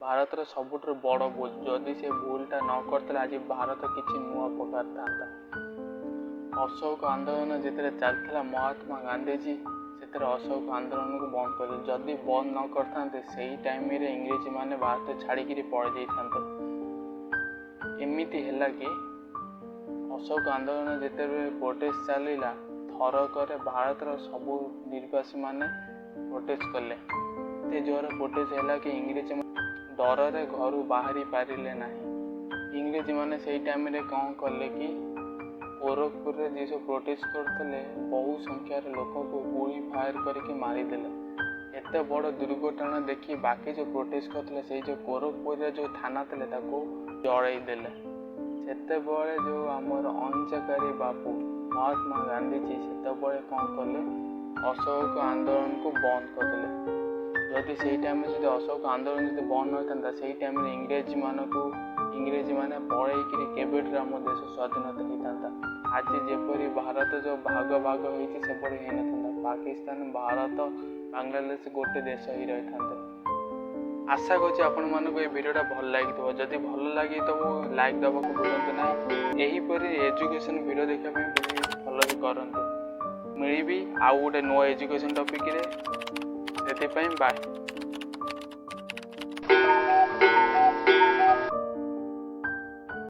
ଭାରତର ସବୁଠାରୁ ବଡ଼ ଭୁଲ। ଯଦି ସେ ଭୁଲଟା ନ କରିଥିଲେ, ଆଜି ଭାରତ କିଛି ନୂଆ ପ୍ରକାର ଥାନ୍ତା। ଅସହଯୋଗ ଆନ୍ଦୋଳନ ଯେତେବେଳେ ଚାଲିଥିଲା, ମହାତ୍ମା ଗାନ୍ଧିଜୀ ସେଥିରେ ଅସହଯୋଗ ଆନ୍ଦୋଳନକୁ ବନ୍ଦ କରିଦେଲେ। ଯଦି ବନ୍ଦ ନ କରିଥାନ୍ତେ, ସେଇ ଟାଇମ୍ରେ ଇଂରେଜମାନେ ଭାରତ ଛାଡ଼ିକିରି ପଳେଇ ଯାଇଥାନ୍ତେ। ଏମିତି ହେଲା କି ଅସହଯୋଗ ଆନ୍ଦୋଳନ ଯେତେବେଳେ ପ୍ରୋଟେଷ୍ଟ ଚାଲିଲା, ଥରକରେ ଭାରତର ସବୁ ନିର୍ବାସୀମାନେ ପ୍ରୋଟେଷ୍ଟ କଲେ। ଏତେ ଜୋର ପ୍ରୋଟେଷ୍ଟ ହେଲା କି ଇଂରେଜ ଡରରେ ଘରୁ ବାହାରି ପାରିଲେ ନାହିଁ। ଇଂରେଜମାନେ ସେଇ ଟାଇମ୍ରେ କ'ଣ କଲେ କି ଗୋରଖପୁରରେ ଯିଏ ସବୁ ପ୍ରୋଟେଷ୍ଟ କରୁଥିଲେ, ବହୁ ସଂଖ୍ୟାରେ ଲୋକଙ୍କୁ ଗୁଳି ଫାୟାର କରିକି ମାରିଦେଲେ। ଏତେ ବଡ଼ ଦୁର୍ଘଟଣା ଦେଖି ବାକି ଯେଉଁ ପ୍ରୋଟେଷ୍ଟ କରୁଥିଲେ, ସେଇ ଯେଉଁ ଗୋରଖପୁରରେ ଯେଉଁ ଥାନା ଥିଲେ, ତାକୁ ଜଳେଇ ଦେଲେ। ସେତେବେଳେ ଯେଉଁ ଆମର ଅହିଂସାକାରୀ ବାପୁ ମହାତ୍ମା ଗାନ୍ଧିଜୀ ସେତେବେଳେ କ'ଣ କଲେ? ଅସହଯୋଗ ଆନ୍ଦୋଳନକୁ ବନ୍ଦ କରିଦେଲେ। ଯଦି ସେଇ ଟାଇମ୍ରେ ଯଦି ଅସହଯୋଗ ଆନ୍ଦୋଳନ ଯଦି ବନ୍ଦ ନ ହେଇଥାନ୍ତା, ସେଇ ଟାଇମ୍ରେ ଇଂରେଜମାନେ ପଳେଇକିରି କେବେଠାରୁ ଆମ ଦେଶ ସ୍ୱାଧୀନତା ହେଇଥାନ୍ତା। ଆଜି ଯେପରି ଭାରତ ଯେଉଁ ଭାଗ ଭାଗ ହେଇଛି, ସେପରି ହେଇନଥାନ୍ତା। ପାକିସ୍ତାନ, ଭାରତ, ବାଂଲାଦେଶ ଗୋଟେ ଦେଶ ହେଇ ରହିଥାନ୍ତେ। ଆଶା କରୁଛି ଆପଣମାନଙ୍କୁ ଏ ଭିଡ଼ିଓଟା ଭଲ ଲାଗିଥିବ। ଯଦି ଭଲ ଲାଗିଥିବ, ଲାଇକ୍ ଦେବାକୁ ଭୁଲନ୍ତୁ ନାହିଁ। ଏହିପରି ଏଜୁକେସନ୍ ଭିଡ଼ିଓ ଦେଖିବା ପାଇଁ ଫଲୋ ବି କରନ୍ତୁ। ମିଳିବି ଆଉ ଗୋଟେ ନୂଆ ଏଜୁକେସନ୍ ଟପିକ୍ରେ, ସେଥିପାଇଁ ବାଏ।